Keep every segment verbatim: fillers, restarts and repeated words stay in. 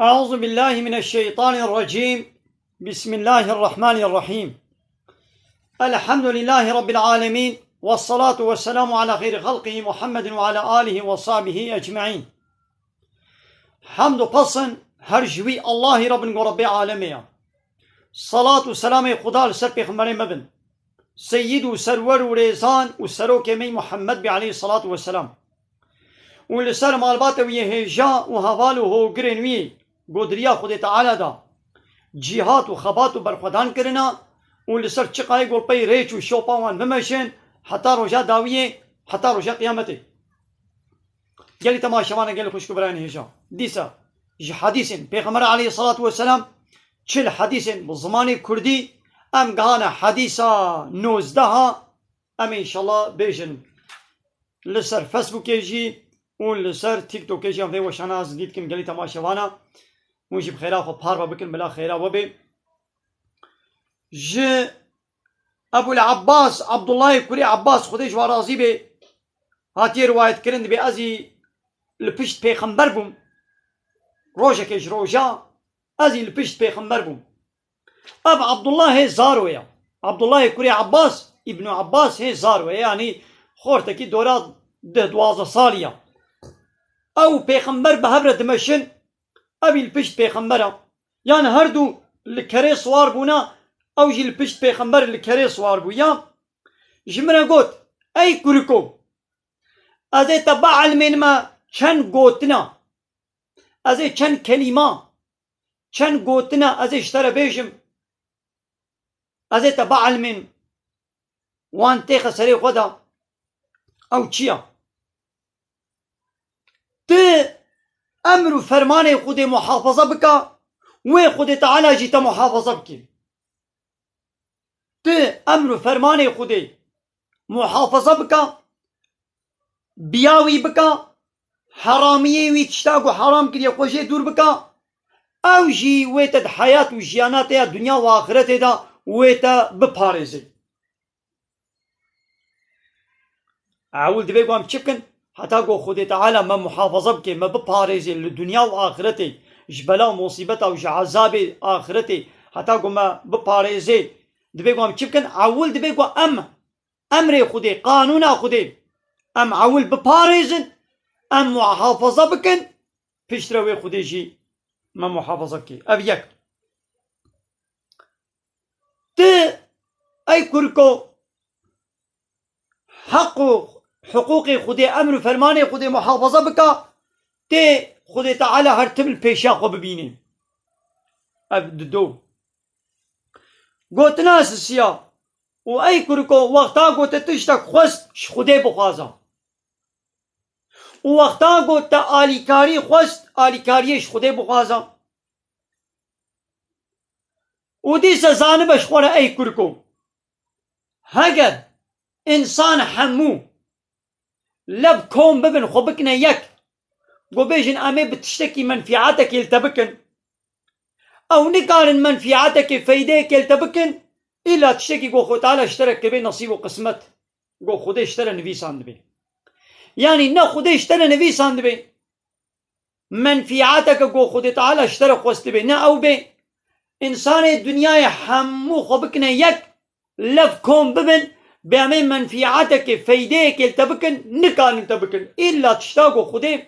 أعوذ بالله من الشيطان الرجيم. بسم الله الرحمن الرحيم. الحمد لله رب العالمين. والصلاة والسلام على خير خلقه محمد وعلى آله وصحبه أجمعين. Hemd û pesn her ji wî Allahî re bin ku Rebbê alemê ye. Salat û selamê Xuda li ser pêxemberê me bin. Seyîd û serwer û rêzan û serokê me yî Muhammed bî aleyhî salatu weselam. Û li ser malbata wî yê hêja û heval û hogirên wî godiriya Xwedê Teala da cîhat û xebat û berxwedan kirina û li ser çiqayê ku pey rêç û şopa wan bimeşin heta roja dawiyê, heta roja qiyametê. Gelî temaşevana, gelî xwişk û birayên hêja. Dîsa ji hedîsên Pêxember aleyhî salatu weselam, çil hedîsên bi zimanê kurdî, em gihane hedîsa nozdeha, em ê înşallah bêjin li ser Facebookê jî û li ser TikTokê jî em vê weşana zindî dikin gelî temaşevana. Hûn jî bi xêra xwe parve bikin, bila xêra we bê. Ji Ebul Abbas, Abdullahê kurê Abbas, Xwedê ji wan razî bê, hatiye riwayet kirin, dibê ez î li pişt pêxember bûm. Rojekê ji roja ez î li pişt pêxember bûm. Ev Abdullah hê Zaro ye. Abdullahê kurê Abbas, Îbnû Abbas hê Zaro ye, yanî xortekî dora deh duwazdeh salî ye. Ew pêxember bi hev re dimeşin, ev î li pişt pêxember e. Yan her du li kerê siwar bûna, ew jî li pişt pêxember li kerê siwar bû. Ya ji min re got, ey kuriko, ez ê te bielmênime çend gotina, ez ê çend kelîma, çend gotina ez ê ji te re bêjim. Ez ê te bielmên, wan têxe serê xwe de. Ew çi ya? Tu emr û fermanê Xwedê muhafaza bika, wê Xwedê Teala jî te muhafaza bike. Tu emr û fermanê Xwedê muhafaza bika, biya wî bika, heramiyê wî, tişta ku heram kiriye, xwe jê dûr bika, ew jî wê te di heyat û jiyana te ya dinya û axiretê de wê te biparêzê. Ewil divê ku em çi bikin? Heta ku Xwedê Teala me muhafaza bike, me biparêzê li dinya û axiretê, ji bela û musîbeta û ji ezabê axiretê, heta ku me biparêzê, divê ku em çi bikin? Ewil divê ku em emrê Xwedê, qanûna Xwedê, em ewil biparêzin, em muhafaza bikin, piştre wê Xwedê jî me muhafaza bike. Ev yek. Tu, ey kurko, heq û hiqûqê Xwedê, emr û fermanê Xwedê muhafaza bika, tê Xwedê Teala her tim li pêşiya xwe bibînî. Ev dido. Gotina sisiya. Û ey kuriko, wexta ku te tiştek xwest, ji Xwedê bixwaza. Û wexta ku te alîkarî xwest, alîkariyê ji Xwedê bixwaza. Û dîsa zanibe ji xwe re, ey kuriko, heger însan hemû lev kom bibin, xwe bikine yek, ku bêjin, em ê bi tiştekî menfîetekê li te bikin, ew nikarin menfîetekê, feydeyekê li te bikin, îlla tiştekî ku Xwedê Teala ji te re kiribe nesîb û qismet, ku Xwedê ji te re nivîsandibe. Yanî ne Xwedê ji te re nivîsandibe, menfîeteke ku Xwedê Teala ji te re xwestibe, ne ew bê, însanê dinyayê hemû xwe bikine yek, lev kom bibin, bê em ê menfîetekê, feydeyekê li te bikin, nikarin te bikin. Îlla tişta ku Xwedê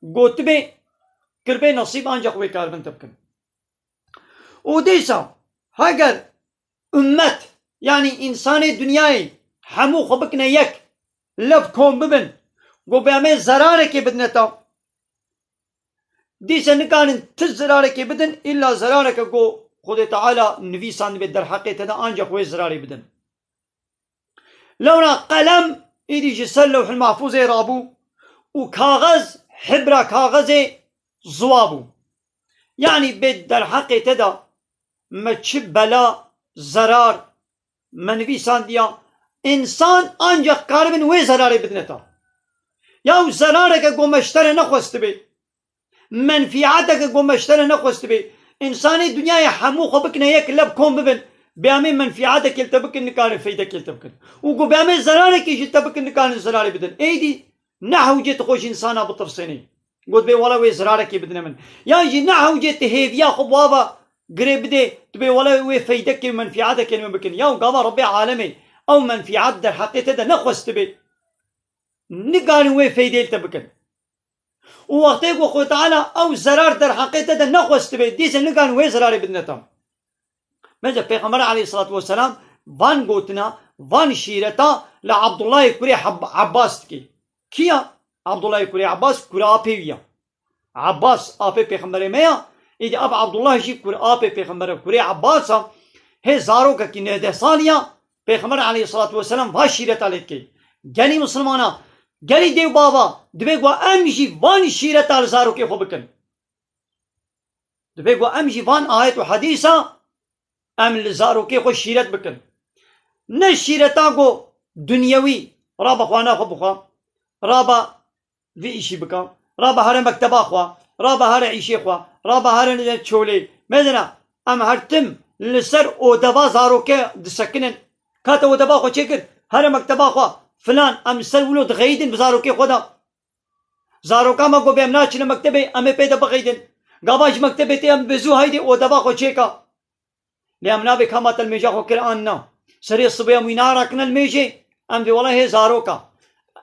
gotibe, kiribe nesîb, ancax wê karibin te bikin. Û dîsa, heger ummet, yanî însanê dinyayê hemû xwe bikine yek, lev kom bibin, ku bê em ê zerarekê bidine te, dîse nikarin ti zerarekê bidin, îlla zerareke ku Xwedê Teala nivîsandibe derheqê te de, ancax wê zerarê bidin. Lewna qelem îdî ji ser Lewhil Mahfûzê rabû û kaxez, hibra kaxezê ziwa bû. Yanî bê derheqê te de me çi bela, zerar me nivîsandiya, însan ancax karibin wê zerarê bidine te. Ya û zerareke ku me ji te re nexwestibê, menfîeteke ku me ji te re nexwestibê, însanê dinyayê hemû xwe bikine yek, lev kom bibin, bê em ê menfîetekê li te bikin, nikarin feydekê li te bikin. Û ku bê em ê zerarekê jî li te bikin, nikarin zerarê bidin. Êdî ne hewcê tu xwe ji însana bitirsênî. Got bê wele wê zirarekê bidine min. Yan jî ne hewcê tu hêviya xwe bi wa ve girê bidê, tu bê wele wê feydekê û menfîetekê min bikin. Ya gava Rebbê alemê ew menfîet derheqê te de nexwestibê. Nigarin wê feydê li te bikin. Û wextê ku Xwe Teala ew zerar derheqê te de nexwestibê, dîse nigarin wê zerarê bidine te. Bence Pêxember aleyhissalatu vesselam van gotina, van şîreta li Abdullahê kurê Hab-, Abbas dike. Kî ya? Abdullahê kurê Abbas kura apê wî ya. Abbas apê Pêxemberê me ya, îdî ev Abdullah jî kur apê Pêxember e, kurê Abbas a, hê zarokekî neh deh salî ya, Pêxember aleyhissalatu vesselam va şîreta lê dike. Gelî misilmana, gelî dê û bava, divê ku em jî van şîreta li zarokê xwe bikin. Divê ku em jî van ayet û hedîsa em li zarokê xwe şîret bikin. Ne şîreta ku dunyewî, raba xwana xwe bixwe, raba vî îşî bike, raba here mekteba xwe, raba here îşê xwe, raba here çolê. Mezina, em her tim li ser odeva zaroke disekinin. Ka te odeva xwe çêkir, here mekteba xwe, filan, em li ser wilo dixeyidin bi zarokê xwe de. Zaroka me ku bê em naçine mektebê, em ê pê de bixeydin. Gava ji mektebê tê em bi zû heydê odeva xwe çêka. Lê em nabê ka ma te li mêja xwe kir an na. Serê sibê em wî narakine li mêjê, em vê wela hê zaroka.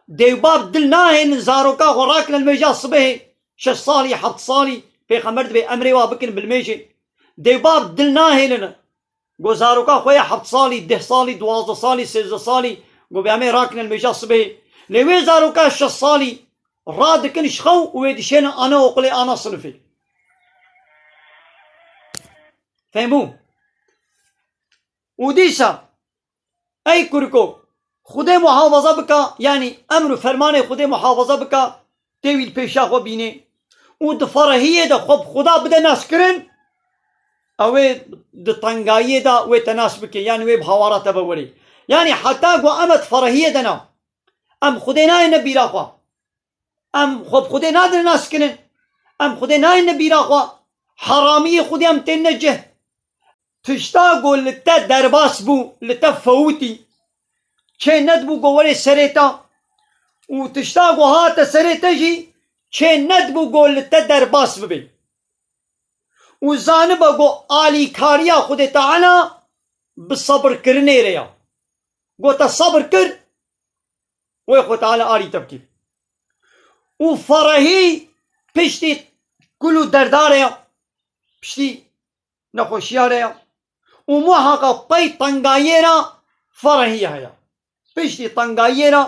Dê û bab dil nahêlin zaroka xwe rakine li mêja sibehê. Şeş salî, heft salî, Pêxember dibê emrê wa bikin bil mêjê. Dê û bab dil nahêlin. Go zaroka xwe ya heft salî, deh salî, duwazdeh salî, sêzdeh salî, go bê em ê rakine li mêja sibehê. Lê wê zaroka şeş salî radikin ji xew û wê dişêne anaokulê, ana sinifê. Fehmû? Û dîsa, ey kuriko, Xwedê muhafaza bika, yanî emr û fermanê Xwedê muhafaza bika, tê wî li pêşa xwe bînê. Û di ferehiyê de xwe bi Xuda bide naskirin, ew ê di tengayiyê de wê te nas bike, yanî wê bi hawara te ve werê. Yanî heta ku em di ferehiyê de ne, em Xwedê nayêne bîra xwe. Em xwe bi Xwedê nadin naskirin. Em Xwedê nayêne bîra xwe. Heramiyê Xwedê em têne cih. Tişta ku li te derbas bû, li te fewitî, çê nedibû ku werê serê te. Û tişta ku hate serê te jî çê nedibû ku li te derbas bibe. Û zanibe ku alîkariya Xwedê Teala bi sebirkirinê re ya. Ku te sebir kir, wê Xwedê Teala alî te bikî. Û ferehî piştî kul û derdarê ya, piştî nexweşiya re ya. Û muheqeq pey tengayê re ferehî heye. Piştî tengayê re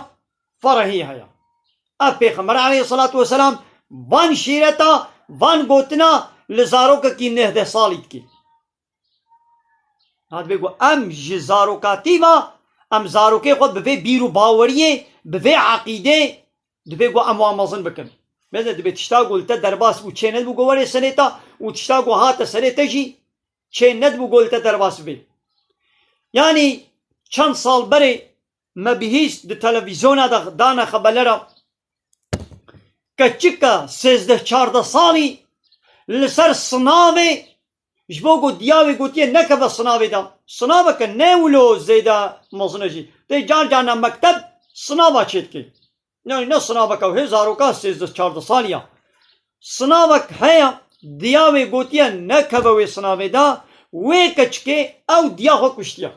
ferehî heye. Ev Pêxember aleyhissalatu vesselam van şîreta, van gotina li zarokekî neh deh salî dikî. Ha, divê ku em ji zarokatî ve, em zarokê xwe bi vê bîr û baweriyê, bi vê eqîdê, divê ku em wan mezin bikin. Mesela divê tişta ku li te derbas bû, çê nedibû ku were serê te û tişta ku hate serê te jî çê nedibû ku li te derbas bibê. Yanî çend sal berê me bihîst di televîzyona de dane xebelera keçika sêzdeh çardeh salî li ser sinavê, ji bo ku diya wê gotiye nekeve sinavê de. Sinaveke ne wilo zêde mezin e jî. Tê car carna mekteb sinava çêdike. Yanî ne sinaveke hê zaroka sêzdeh çardeh salî ya. Sinavek heye, diya wê gotiye nekeve wê sinavê de, wê keçikê ew diya xwe kuştiye.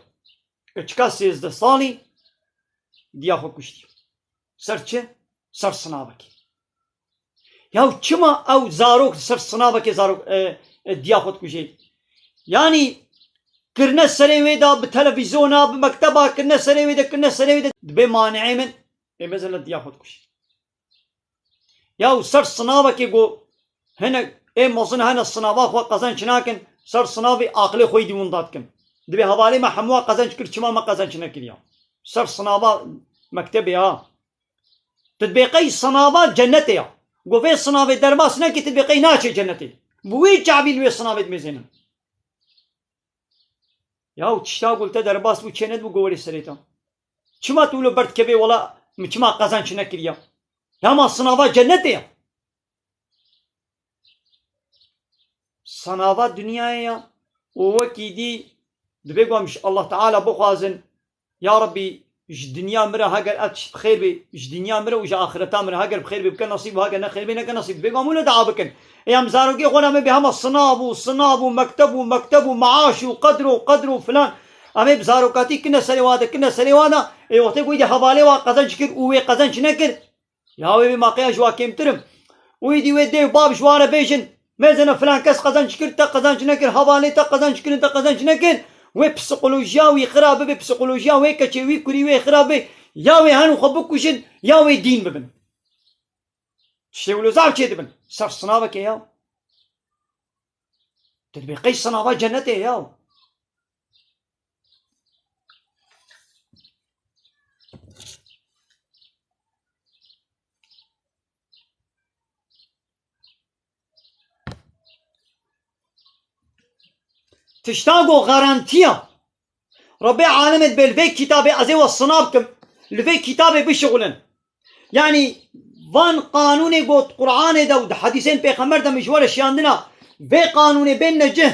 Keçika sêzdeh salî diya xwe kuştiye. Ser çi? Ser sinavekê. Ya çima ew zarok ser sinavekê zarok, e, e, diya xwe dikuje? Yanî kirine serê wê de, bi televîzyona, bi mekteba kirine serê wê de, kirine serê wê de, dibê maneê min, ê mezin li diya xwe dikuje. Ya û ser sinavekê ku hinek ê mezin hene sinava xwe qezenc nakin, ser sinavê aqilê xwe yî dî winda dikin. Dibê hevalê me hemû qezenc kir, çima me qezenc nekiriya? Ser sinava mektebê ha. Tu dibê qey sinava cennetê ya. Ku vê sinavê derbas nekî, tu dibê qey naçê cennetê. Bi wî çavî li wê sinavê dimêzênin. Ya û tişta ku li te derbas bû, çê nedibû ku werê serê te. Çima tu wilo berdikevê wela min çima qezenc nekiriya? Ya ma sinava cennetê ya. Sinava dinyayê ya. Û wekî dî dibê ku em ji Allah Teala bixwazin, ya Rebbî, Ji dinya mire heger ev tişt bi xêr bê, ji dinya mire û ji axireta mire heger bi xêr bê bike nesîb û heger ne xêr bê neke nesîb. Dibê ku hemû li dua bikin. Ê em zarokê xwe re me bê hema sinav û sinav û mekteb û mekteb û maaş û qedr û qedr û filan. Em ê bi zarokatî kine serê wa de, kine serê wa de. Ê wextê ku îdî hevalê wa qezenc kir û wê qezenc nekir. Ya wê bê ma qeya ji wa kêmtir im. Û îdî wê dê û bav ji wa re bêjin, mêzene filan kes qezenc kir, te qezenc nekir, hevalê te qezenc kirin, te qezenc nekir. Wê psikolojiya wî xira bibe, psikolojiya wê keçê wî kurî wê xira be. Ya wê hen û xwe bikujin, ya wê dîn bibin. Tiştê wilo zaf çêdibin. Ser sinaveke ya. Tu dibê qey sinava cenetê ya. Tişta ku garantiya Rebê alemê dibê li vê kitabê ez ê we sina bikim, li vê kitabê bişixulin. Yanî van qanûnê got Qur'anê de û di hedîsên pêxember de min ji we re şiyandina, vê qanûnê bên necih,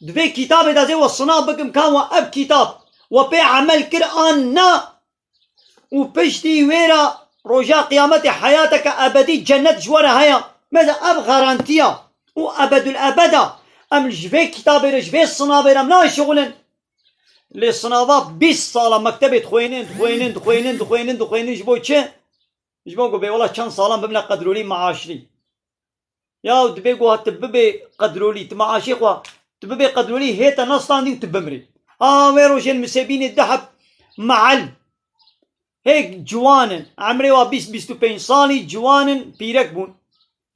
di vê kitabê de ez ê we sina bikim ka we ev kitab we pê emel kir an na û piştî wê re roja qiyametê heyateke ebedî cennet ji we re heye. Mêze ev garantiya û ebedul ebeda em ji vê kitabê re, ji vê sinavê re em naşixulin. Lê sinava bîst sala mektebê dixwênin, dixwênin, dixwênin, dixwênin, dixwênin ji bo çi? Ji bo ku bê wela çend salan bibine qedrolî maaşlî. Ya dibê ku tu bibê qedrolî, tu maaşê xwe, tu bibê qedrolî hê te nestandî û tu bimrî. A wê rojên misêbînê du heb mehel. Hê ciwan in, emrê wa bîst, bîst û pênc salî ciwan in, pîrek bûn.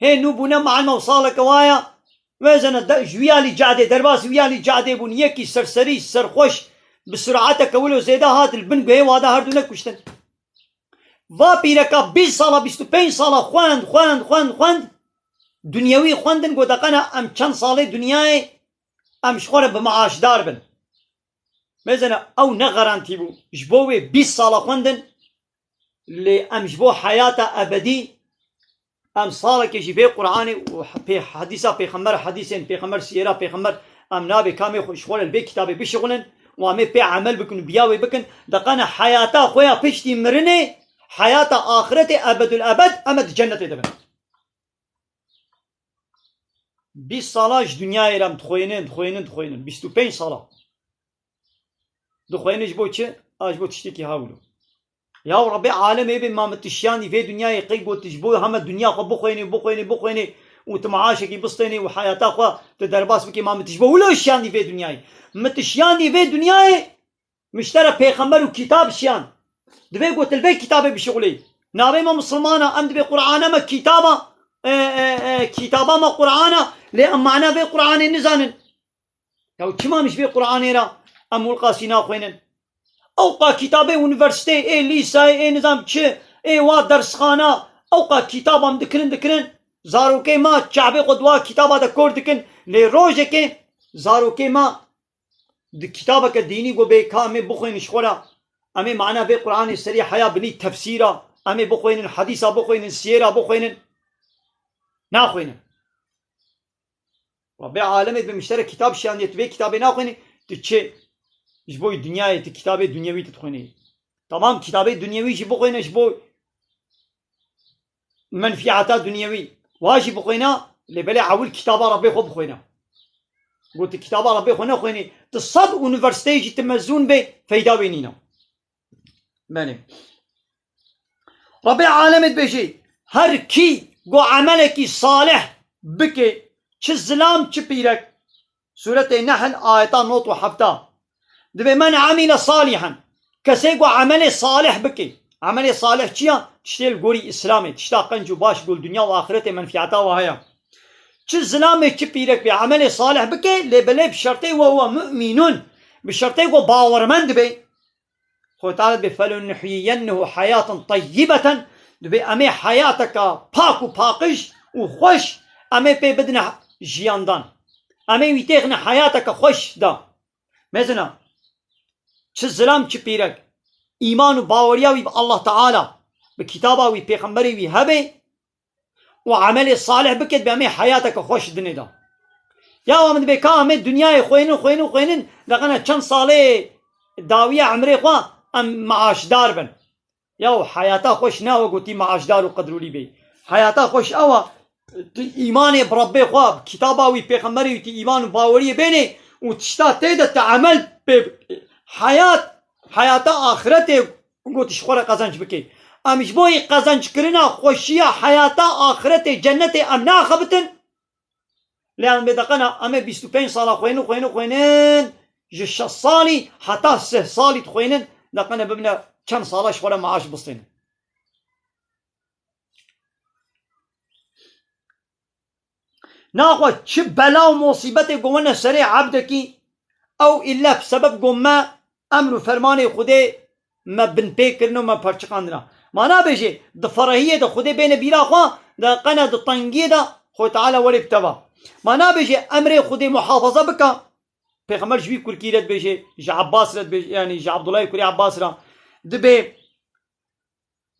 Hê nû bûne mehel me û saleke waya, wêzene de, ji wî alî cadê, derbasî wî alî cadê bûn, yekî serserî, serxweş, bi surateke wilo zêde hat, li bin guhê wa de her du nekuştin. Va pîreka bîst sala, bîst û pênc sala xwend, xwend, xwend, xwend. Dinyewî xwendin, got, "Deqena em çend salê dinyayê, em ji xwe re bi maaşdar bin." Mêzene ew ne garantî bû. Ji bo wê bîst sala xwendin, lê em ji bo heyata ebedî Em salekê jî vê Qur'anê û pê hedîsa pêxember, hedîsên pêxember, siyera pêxember, em nabê kamê xwe ji xwe re li vê kitabê bişixulin û em ê pê emel bikin û biya wê bikin, deqene heyata xwe ya piştî mirinê, heyata axiretê ebedul ebed em ê di cennetê de bin. Bîst sala ji dinyayê re em dixwênin, dixwênin, dixwênin. Bîst û pênc sala. Dixwêne ji bo çi? A ji bo tiştekî hewlo. Ya Rebê alemê bê ma min tu şiyandî vê dinyayê qey got tu ji bo heme dinya xwe bixwênê, bixwênê, bixwênê û tu maaşekî bistênê û heyata xwe tu derbas bikî, ma min tu ji bo wilo şiyandî vê dinyayê. Min tu şiyandî vê dinyayê, min ji te re pêxember û kitab şiyand. Divê got li vê kitabê bişixulê. Navê me misilmana, em divê Qur'ana me kitaba, e, e, e, kitaba me Qur'ana, lê em mana vê Qur'anê nizanin. Ya çima em ji vê Qur'anê re em wilqasî naxwênin? Ewqa kitabê unîversîteyê, ê lîsayê, ê nizam çi, ê wa dersxana, ewqa kitab em dikirin, dikirin. Zarokê me çavê xwe di wa kitaba de kor dikin. Lê rojekê zarokê me di kitabeke dînî got bê ka em ê bixwênin ji xwe re. Em ê mana vê Qur'anê serî heya binî tefsîra. Em ê bixwênin, hedîsa bixwênin, siyêra bixwênin. Naxwênin. Rabbê alemê dibê min ji te re kitab şiyandiye, tu vê kitabê naxwênî, tu çi? Ji bo dinyayê tu kitabê dunyewî tu dixwênî. Tamam, kitabê dunyewî jî bixwêne ji bo menfîata dunyewî. Wa jî bixwêne, lê belê ewil kitaba Rabbê xwe bixwêne. Got tu kitaba Rabbê xwe nexwênî, tu sed unîversîteyê jî tu mezûn bê, feyda wê nîne. Belê. Rabbê alemê dibêjê, her kî ku emelekî salih bike, çi zilam, çi pîrek. Sûretê Nehl, ayeta nod û hefta. Dibê, "Men amile salihan." Kesê ku emelê salih bike. Emelê salih çi ya? Tiştê li gorî Îslamê, tişta qenc û baş ku li dinya û axretê menfîeta we heye. Çi zilamê, çi pîrek bê, emelê salih bike, lê belê bi şertê we huwe mu'minun. Bi şertê ku bawermend be. Xwê Teala dibê, "Felenuhyiyennehu hayaten tayyibeten", dibê em ê heyateke pak û paqij û xweş em ê pê bidine jiyandan. Em ê wî têxine heyateke xweş de. Mezina, çi zilam, çi pîrek, îman û baweriya wî bi Allah Teala, bi kitaba wî, pêxemberê wî hebe, û emelê salih bike, dibê em ê heyateke xweş dinê de. Ya em dibê ka em ê dinyayê xwênin, xwênin, xwênin, deqene çend salê dawiya emrê xwe, em maaşdar bin. Yaw heyata xweş ne ew gotî maaşdar û qedrûlî bê. Heyata xweş ew e, tu îmanê bi Rebbê xwe, bi kitaba wî, pêxemberê wî, tu îman û baweriyê bênê û tişta tê de tu emel pê bikî. Heyat, heyata axiretê gotî ji xwe re qezenc bikê. Em ji bo yê qezenckirina xweşiya heyata axiretê, cennetê em naxebitin. Lê em bê deqena, em ê bîst û pênc sala xwênin, xwênin, xwênin, ji şeş salî heta sih salî dixwênin, deqena bibine çend sala ji xwe re maaş bistênin. Naxwe çi bela û mosîbetê ku wene serê ebdekî, ew îlle bi sebeb ku me emr û fermanê Xwedê me binpê kirine û me perçiqandina. Ma nabêjê, di ferehiyê de Xwedê bêne bîra xwe, de qene di tengiyê de Xwedê Teala werê bi te va. Ma nabêjê emrê Xwedê muhafaza bika, Pêxember ji wî kurkî re dibêje, ji Ebbas re dibêje, yanî ji Abdullahê kurê Ebbas re dibê,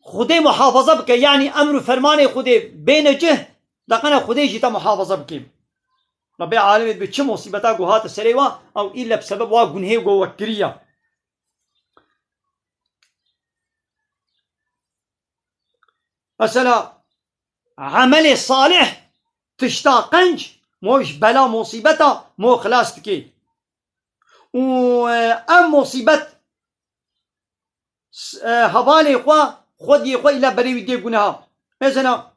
Xwedê muhafaza bike, yanî emr û fermanê Xwedê bêne cih, deqene Xwedê jî te muhafaza bike. Rebbê alemê bi çi musîbeta ku hate serê wa, ew îlle bi sebeb wa gunhê ku we kiriye. Mesela, emelê salih tişta qenc mo ji bela musîbeta mo xilas dike. Û, e, ev musîbet s-, e, hevalê xwe, xwediyê xwe îla berê wî dê guneha. Mesela,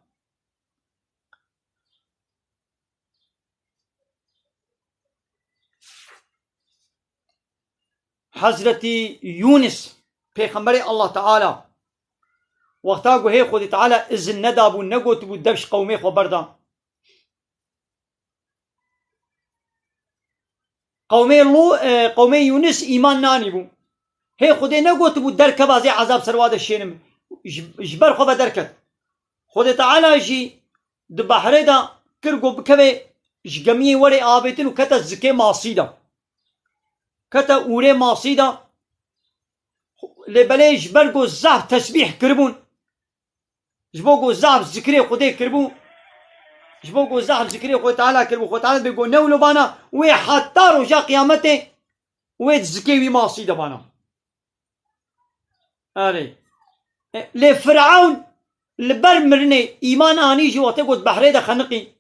Hezretî Yûnis, pêxemberê Allah Teala, wexta ku hê Xwedê Teala izin nedabû, negotibû dev ji qewmê xwe berda. Qewmê Lû-, e, qewmê Yûnis îman nanîbû. Hê Xwedê negotibû derkeva zê ezab ser wa de şênim. Ji, ji ber xwe ve derket. Xwedê Teala jî di behrê de kir ku bikeve ji gemiyê were avêtin û kete zikê masî de. Kete ûrê masî de. Lê belê ji ber ku zehf tesbîh kiribûn, ji bo ku zehf zikrê Xwedê kiribû, ji bo ku zehf zikrê Xwedê Teala kiribû, Xwedê Teala dibê ku ne wilo bana, wê heta roja qiyametê wê di zikê wî masî de bana. Erê. E, lê Firewn li ber mirinê îman anî jî wextê ku di behrê de xeniqî,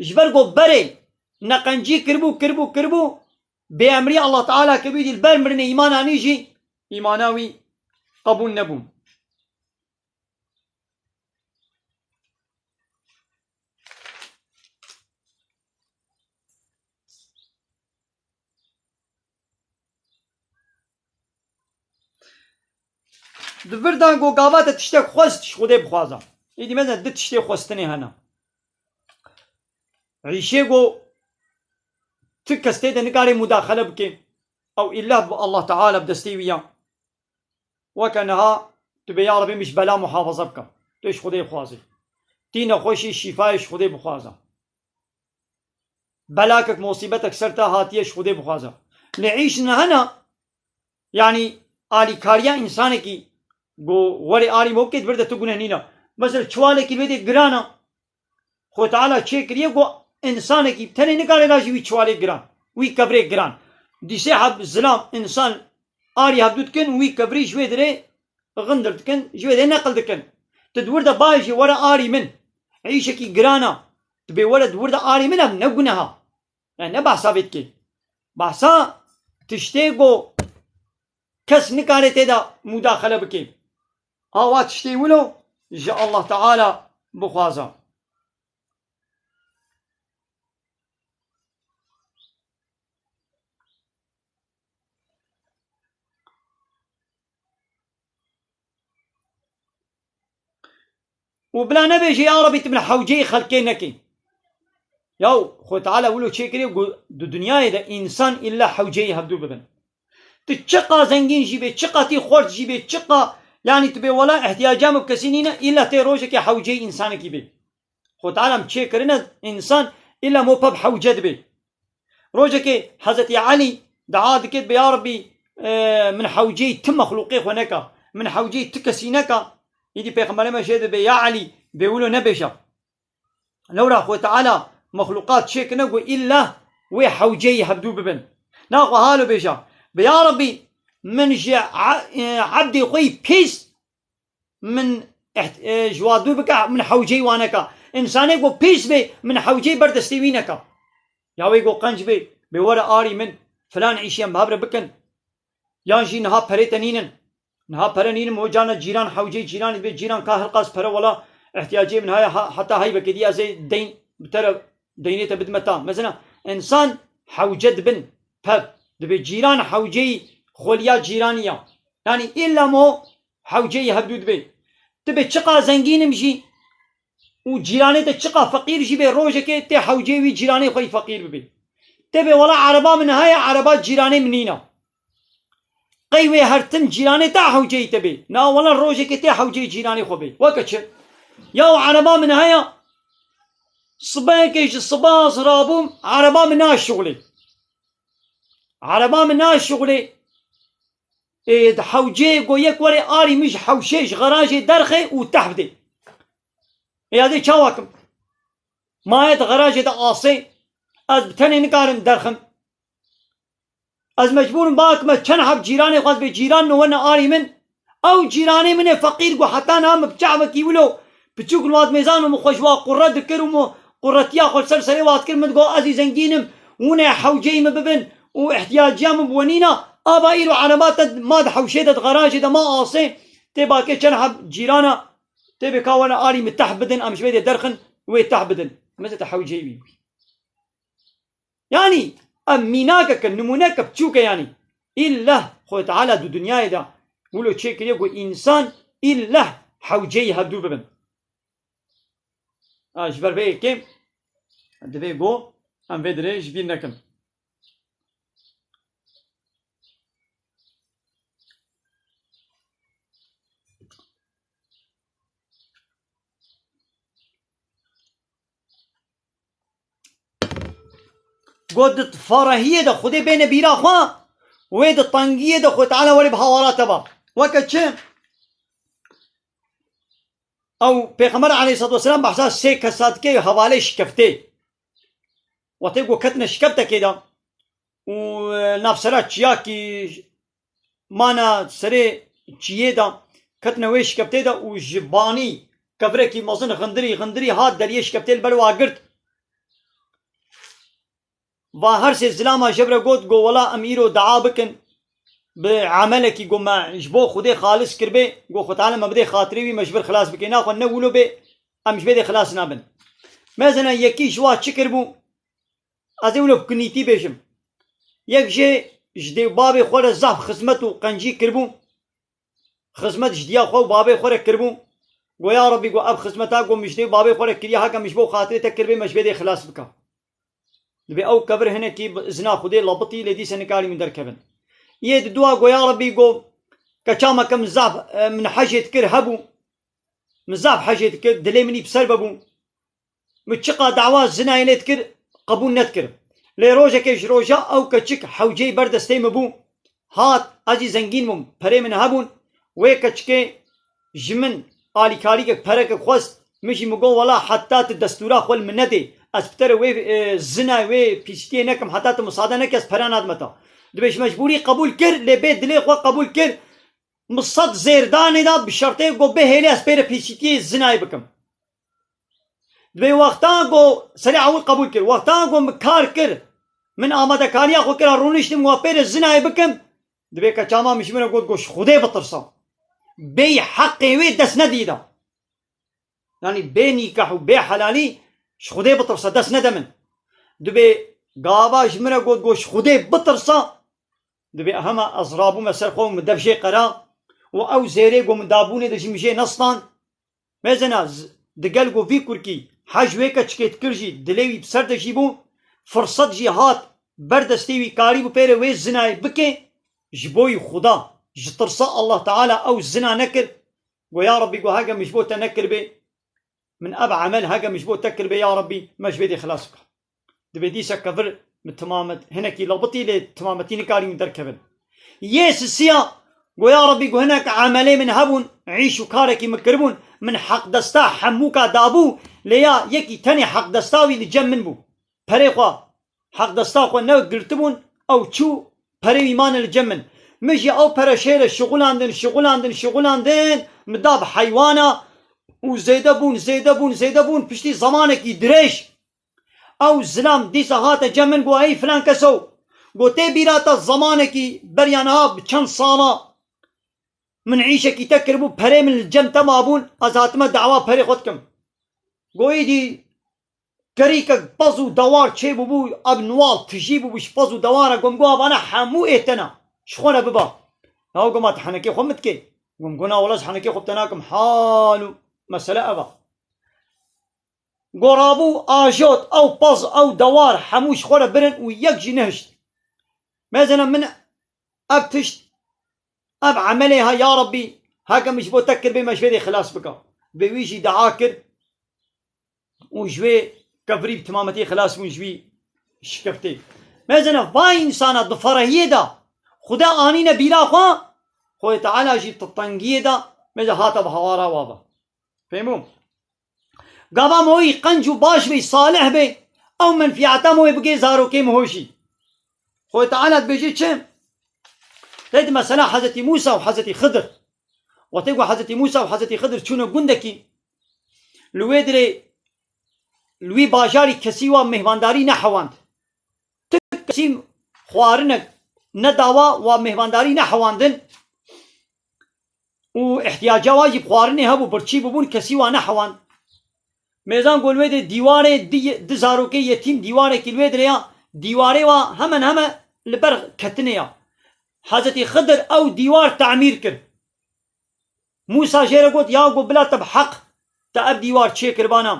ji ber ku berê neqencî kiribû, kiribû, kiribû, bêemrî Allah Teala kiribû, dî li ber mirinê îman anî jî îmana wî qebûl nebû. Di vir de ku gava te tiştek xwest, ji Xwedê bixwaze. Êdî mezin du tiştê xwestinê hene. Îşê ku tu kes tê de nikare mudaxele bike. Ew îlla bi Allah Teala bi destê wî ya. Weke niha tu bê ya Rebî min ji bela muhafaza bike. Tu ji Xwedê bixwazî. Tî nexweşî şîfayê ji Xwedê bixwaze. Belakek, musîbetek ser te hatiye ji Xwedê bixwaze. Lê îş niha ne, yanî alîkariya însanekî ku werê alî me bike, di vir de tu guneh nîne. Mesela çiwalekî wê dê giran e. Xwedê Teala çêkiriye ku însanekî tenê nikare da ji wî çiwalê giran, wî kevirê giran. Dîsê heb zilam însan arî hevdû dikin û wî kevirî ji wê dirê xindir dikin, ji wê dê neqil dikin. Tu di wir de bayê jî were arî min. Îşekî giran e. Tu bê were di wir de arî min, ev ne guneha. Yani ne behsa vê dikê. Behsa tiştê ku kes nikare tê de mudaxele bike. Awa tiştê wilo ji Allah Teala bixwaze. Û bila nebêje, ya Rebî, tu min hewceyî xelkê nekî. Yaw, Xwedê Teala wilo çêkiriye ku di dinyayê de însan îlla hewceyî hevdû bibin. Tu çiqa zengîn jî bê, çiqa tî xwert jî bê, çiqa, yanî tu bê wela ihtiyaca min bi kesî nîne, îlla tê rojekê hewceyî însanekî bê. Xwedê Teala em çêkirine însan îlla mo peb hewce dibe. Rojekê Hezretî Elî dua dike, dibê, ya Rebî, e, min hewceyî ti mexlûqê xwe neka, min hewceyî ti kesî neka. Îdî Pêxemberê me jê dibê, ya Elî, bê wilo nebêje. Lewra Xwedê Teala mexlûqat çêkirine ku îlla wê hewceyî hevdû bibin. Naxwe halo bêje, bi ya Rebî, Min ji a-, e, ebdê xwe yî pîs min eht-, e, ji wa dûr bike, min hewceyî wa neka. Însanê ku pîs bê, min hewceyî ber destê wî neka. Ya wê ku qenc bê, bê were arî min, filan îşî em bi hev re bikin. Yan jî niha perê te nînin. Niha pere nînin, o carna cîran hewceyî cîranê dibê, cîran ka hilqas pere wela ihtiyacê min heye, ha-, heta heybekê dî ez ê deyn bi te re, deynê te bidime ta. Mesela, însan hewce dibin, pev, dibê cîran hewceyî xweliya cîranî ya. Yanî îlla mo hewceyî hevdû dibê. Tu bê çiqa zengîn im jî û cîranê te çiqa feqîr jî bê, rojekê tê hewceyê wî cîranê xwe yî feqîr bibê. Tê bê wela ereba min heye, ereba cîranê min nîna. Qey wê her tim cîranê te hewceyî te bê. Na wela rojekê tê hewceyî cîranê xwe bê. Weke çi? Ya ereba min heye, sibehekê ji siba ez rabûm, ereba min naşixulê. Ereba min naşixulê. Ê, di hewceyê go yek were arî min ji hewşê, ji xerajê derxê û teh bidê. Ê, ya dê çawa kim? Ma ye di xerajê de asê, ez bi tenê nikarim derxim. Ez mecbûr im bakime çend heb cîranê xwe, ez bê cîran ne wene arî min. Ew cîranê min ê feqîr ku heta niha min bi çavekî wilo piçûk li wan mêzan û min xwe ji wa qurre dikir û min qurretiya xwe li ser serê wa dikir, min digot ez î zengîn im, hûn ê hewceyî min bibin û ihtiyaciya min bi we nîna, ava îro ereba te ma di hewşê de, di xerajê de ma asê, tê bakê çend heb cîrana, tê bê ka wene arî min teh bidin, em ji vê dê derxin, wê teh bidin. Meze te hewceyî wî. Yanî, em mînakeke, nimûneke piçûk e yanî. Îlleh Xwedê Teala di dinyayê de wilo çêkiriye ku însan îlleh hewceyî hevdû bibin. Ha, ji ber vê yekê divê ku em vê dirê ji bîr nekin. Got di ferehiyê de Xwedê bêne bîra xwe, wê di tengiyê de Xwedê Teala were bi hawara te ba. Weke çi? Ew Pêxember aleyhisselatu vesselam behsa sê kesa dike hevalê şikeftê. Wextê ku ketine şikeftekê de û, e, navsera çiyakî mana serê çiyê de, ketine wê şikeftê de û ji banî kevirekî mezin xindirî, xindirî hat deriyê şikeftê li ber wa girt. Va her sê zilama ji vir re got, go wela em îro dua bikin bi emelekî go me ji bo Xwedê xalis kiribê, go Xwedê Teala me bidê xatirê wî, me ji vir xilas bikê. Naxwe ne wilo bê, em ji vê dê xilas nabin. Mezena yekî ji wa çi kiribû? Ez ê wilo bi kunîtî bêjim. Yek jê ji dê û babê xwe re zaf xizmet û qencî kiribû. Xizmet ji diya xwe û babê xwe re kiribû. Go ya Rebî, go ev xizmeta go min ji dê û babê xwe re kiriye, heke min ji bo xatirê te kiribê, me ji vê dê xilas bika. Dibê ew kevir hinekî bi izna Xwedê labitî, lê dîse nikarî min derkevin. Yê di dua go ya Rebî, go keça me ke min zaf, e, min hejê dikir hebû. Min zaf hejê dikir, dilê min î bi ser vebû. Min çiqa dawa zinayê lê dikir, qebûl nedikir. Lê rojekê ji roja ew keçik hewceyî ber destê min bû. Hat, ez jî zengîn bûm, perê min hebûn. Wê keçikê ji min alîkarîkek, perekek xwest. Min jî min got, wela heta tu destûra xwe li min nedê, ez bi te re wê, e, zinayê, wê pîsîtiyê nekim, heta tu misade neke, ez pere nadime te. Dibê ji mecbûrî qebûl kir, lê bê dilê xwe qebûl kir. Min sed zêr danê da bi şertê ku bihêlê ez pê re pîsîtiyê zinayê bikim. Dibê wexta ku serê ewil qebûl kir, wexta ku min kar kir, min amadekariya xwe kira, rûniştim wa pê re zinayê bikim, dibê keça ma min ji min re got, got, ji Xwedê bitirse. Bêyî heqê wê dest nedî da. Yanî bê nîkah û bê helalî ji Xwedê bitirse, dest nede min. Dibê gava ji min re got, got, ji Xwedê bitirse, dibê hema ez rabûme ser xwe û min dev jê qera û ew zêrê ku min dabûnê de jî min jê nestan. Mêzena z-, digel ku vî kurkî hej wê keçikê dikir jî dilê wî bi ser de jî bû, firset jî hat ber destê wî, karîbû pê re wê zinayê bike, ji bo yî Xuda, ji tirsa Allah Teala ew zina nekir. Go ya Rebî, go heke min ji bo te nekiribê, min ev emel heke min ji bo te kiribê ya Rebî, me ji vê dê xilas bike. Dibê dîsa kevir min timamet, hinekî labitî lê timametî nikarî min derkevin. Yê sisiya, go ya Rebî, go hinek emelê min hebûn, îş û karekî min kiribûn, min heqdesta hemûka dabû, lê ya yekî tenê heqdesta wî li cem min bû. Perê xwe, heqdesta xwe ne girtibûn, ew çû, perê wî mane li cem min. Min jî ew pere şêre şixulandin, şixulandin, şixulandin, min da bi heywana û zêde bûn, zêde bûn, zêde bûn. Piştî zemanekî dirêj ew zilam dîsa hate cem min, got, "Ey filan keso, got, tê bîra te zemanekî beriya niha bi çend sala min îşekî te kiribû, perê min li cem te mabûn, ez hatime dawa perê xwe dikim." Got, "Îdî kerîkek pez û dewar çêbûbû, ev niwal tijî bûbû ji pez û dewara, got, min got, 'Avana hemû ê te ne, ji xwe re biba.'" Ew got, "Ma tu henekê xwe min dikê?" Got, min got, "Na wele ez henekê xwe bi te nakim, hal û mesele ev e." Got, rabû ajot, ew pez, ew dewar hemû ji xwe re birin û yek jî nehişt. Mêzena min ev tişt, ev emelê ha ya Rabbî, heke min ji bo te kiribê, me ji vê dê xilas bika. Bi wî jî dua kir û ji wê kevirî bi timametî xilas bûn ji wî şikeftê. Mêzena va însana di ferehiyê de Xuda anîne bîra xwe, Xwedê Teala jî di tengiyê de mêze hate bi hawara wa ve. Fehmû? Gava me wî qenc û baş bê, salih bê, ew menfiyata me wê bigê zarokê me ho jî. Xwedê Teala dibêje çi? Lê di mesela Hezretî Mûsa û Hezretî Xidir. Wextê ku Hezretî Mûsa û Hezretî Xidir çûne gundekî, li wê dirê, li wî bajarî kesî wa mêhvandarî nehewand. Ti kesî xwarinek nedawa wa mêhvandarî nehewandin. Û ihtiyaca wa jî bi xwarinê hebû, birçî bûbûn, kesî wa nehewand. Mêzan got, li wê dê dîwarê di, di zarokê yetîm, dîwarekî li wê dirê ya, dîwarê wa hemen heme li ber ketinê ya. Hezretî Xidir ew dîwar tamîr kir. Mûsa jê re got, "Ya got, bila te bi heq te ev dîwar çêkiribana."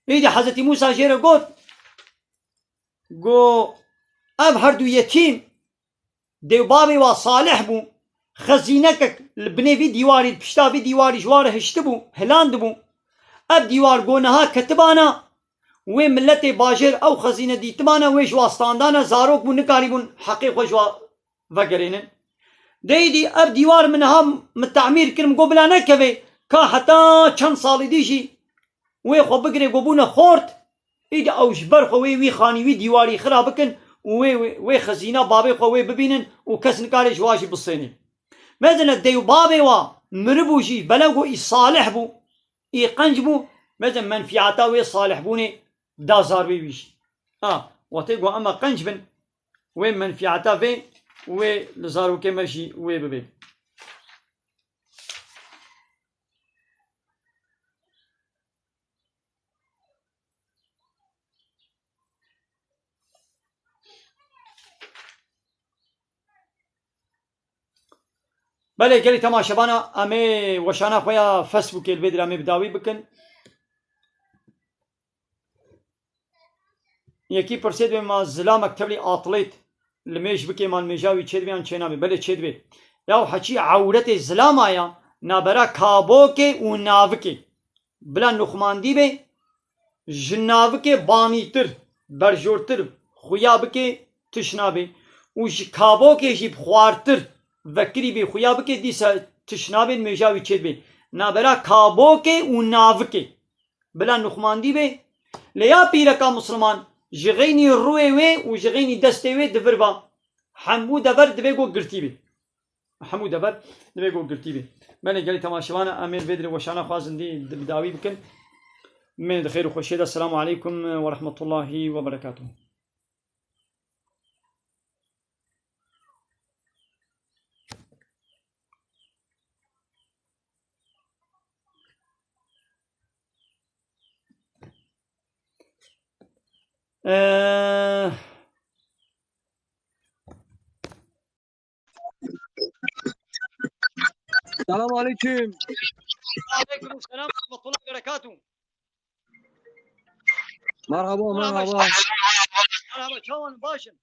Îdî Hezretî Mûsa jê re got, got, "Ev her du yetîm dê û bavê wa salih bû, xezînekek li binê vî dîwarî, li pişta vî dîwarî ji wa re hiştibû, hilandibû. Ev dîwar got niha ketibana wê miletê bajêr, ew xezîne dîtibana wê ji wa standana, zarok bûn nikarîbûn heqê xwe ji wa vegerênin. Dê îdî ev dîwar min niha min tamîr kir, min got bila nekeve, ka heta çend salî dî jî wê xwe bigirê, got bûne xort, îdî ew ji ber xwe wê wî xanî, wî dîwarî xira bikin û wê, wê, wê xezîna bavê xwe wê bibînin û kes nikare ji wa jî bisênê." Mezine dê û bavê wa miribû jî, belev got î salih bû, î qenc bû, mezin menfiyata wê salihbûnê da zarvê wî jî. Ha, wextê got ema qenc bin, wê menfiyata vê, wê li zarokê me jî wê bibê. Belê, gelî temaşevana, em ê weşana xwe ya Facebookê li vê dir em ê bi dawî bikin. Yekî pirsê dibê, ma zilamek tevlî atlêt li mêj bikê, ma li mêja wî çêdibê yan çênabê? Belê çêdibê. Yaw heçî ewretê zilama ya nabera kabokê û navikê. Bila nuxmandî bê, ji navikê banîtir, berjortir xuya bikê, tiş nabê. Û ji kabokê jî bi xwartir vekirî bê xuya bikê, dîsa tiş nabê, mêja wî çêdibê. Nabera kabokê û navikê. Bila nuxmandî bê. Lê ya pîreka misliman ji xeynî rûyê wê û ji xeynî destê wê di vir ba. Hemû dever divê ku girtî bê. Hemû dever divê ku girtî bê. Belê gelî temaşevana, em ê li vê dirê weşana xwe zindî di bi dawî bikin. Mê di xêr û xweşiyê de. Selamu aleykum ve rahmetullahi ve berekatuhu. Ee, Selam aleyküm. Aleyküm selam ve rahmetullah ve berekatuhu. Merhaba, merhaba. Merhaba, çawan başın.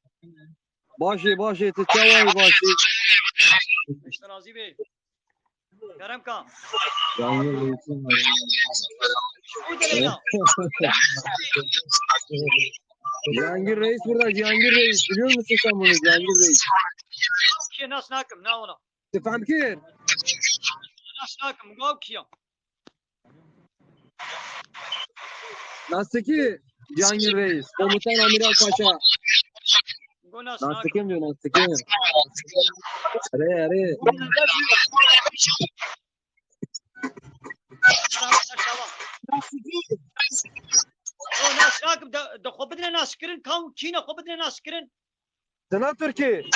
Başê, başê, tu çawa yî, başî? İşte Razi Bey. Kerem ka. Cihangir Reis'in. Bu da ne ya? Cihangir Reis burada, Cihangir Reis. Biliyor musun sen bunu, Cihangir Reis? Ki nas nakim, ne ona? Efendim ki? Nas nakim, gavkiya. Nasıl ki Cihangir Reis, komutan Amiral Paşa. Go nas nakim. Nastikim diyor, nastikim. Are, are. Tamam, tamam. Go nas nakim, de, de xwe bidine naskirin, kam kîne xwe bidine naskirin. Dina Tirkî.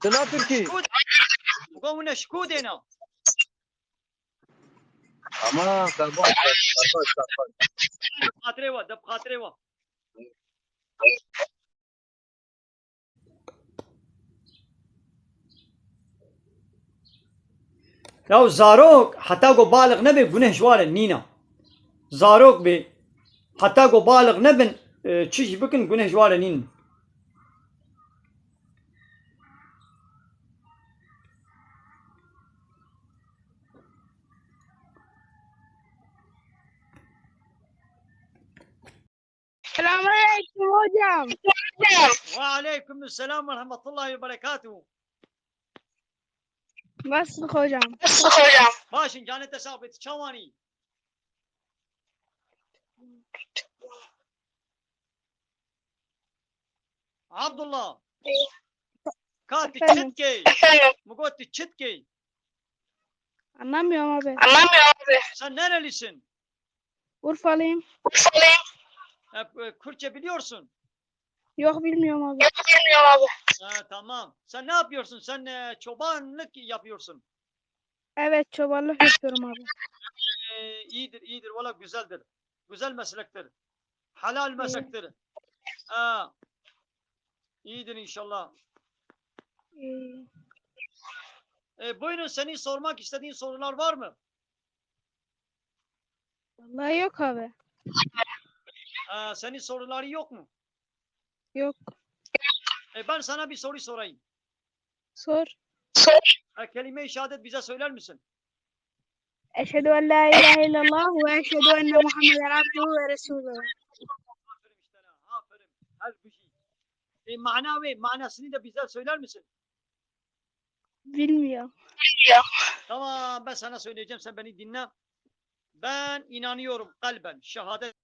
Dina Tirkî. Şkûd. Go wine şkûdê na. Tamam, tamam, tamam, tamam. Xatirê we, de bi xatirê we. Ya zarok heta ku baliq nebe guneh ji ware nîna. Zarok be heta ku baliq nebin, e, çi jî bikin guneh ji ware nîn. Selamünaleyküm hocam. Ve aleyküm selam ve rahmetullahi ve berekatuhu. Nasılsın hocam? Baş in, canê te sax be, tu çawan î? Abdullah. Ka tu çi dikey? Min got tu çi dikey? Anlamıyorum abi. Sen nerelisin? Urfalıyım. E, e, Kürtçe biliyorsun. Yok, bilmiyorum abi. Ha, tamam. Sen ne yapıyorsun? Sen, e, çobanlık yapıyorsun. Evet, çobanlık yapıyorum abi. E, iyidir, iyidir. Valla güzeldir. Güzel meslektir. Halal meslektir. Ha. İyidir inşallah. İyi. E, buyurun, senin sormak istediğin sorular var mı? Vallahi yok abi. Ha, senin soruları yok mu? Yok. E, ben sana bir soru sorayım. Sor. E, kelime-i şehadet bize söyler misin? Eşhedü en la ilahe illallah ve eşhedü enne Muhammeden abduhu ve resulühü. Aferin işte, aferin. Her bir şey. E, mana ve manasını da bize söyler misin? Bilmiyorum. Tamam, ben sana söyleyeceğim, sen beni dinle. Ben inanıyorum kalben, şehadet.